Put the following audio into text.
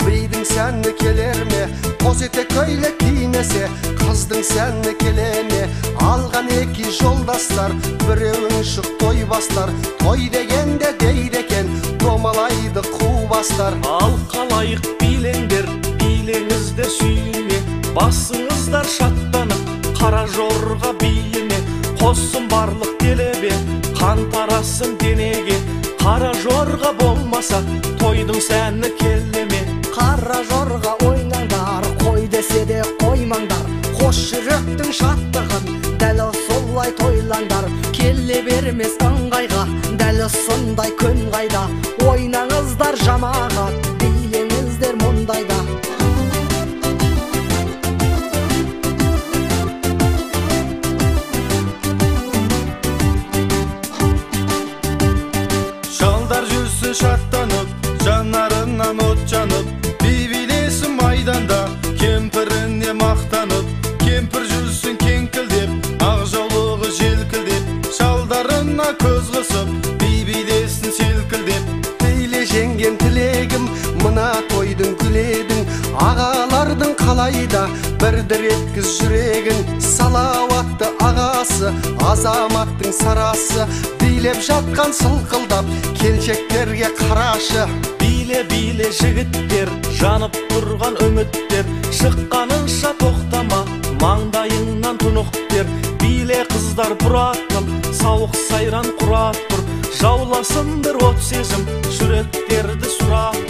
Бидің сәні келер ме, қос етек көйлек кимесе, қыздың сәні келе ме? Алған екі жолдастар, біреуің шық той бастар, той дегенде дейді екен, домалайды қу бастар. Ал қалайық билеңдер, билеңіздер сүйіне, басыңыздар шаттанып, қара жорға биіне, қоссын барлық делебе, қан тарасын денеге, қара жорға болмаса, тойдың сәні келе ме? Қара жорға ойнаңдар, қой десе де қоймаңдар, қос жүректің шаттығын дәл солай тойлаңдар. Келе бермес ыңғайға, дәл сондай күн қайда, ойнаңыздар жамағат, билеңіздер мұндайда. Шалдар жүрсін шаттанып, жанарынан от жанып, би билесін майданда, кемпіріне мақтанып, кемпір жүрсін кеңкілдеп, ақ жаулығы желкілдеп, шалдарына көз қысып, би билесін селкілдеп. Тіле жеңгем тілегім, мына тойдың күледің, ағалардың қалайда бір дір еткіз жүрегін. Салауатты ағасы, азаматтың сарасы, билеп жатқан сылқылдап, келіншектерге қарашы. Биле, биле жігіттер, жанып тұрған үміттер, шыққанынша тоқтама, маңдайыңнан тұнық тер. Биле қыздар бұратыл, сауық сайран құрап тұр, жауласын бір от сезім, жүректерді сұрап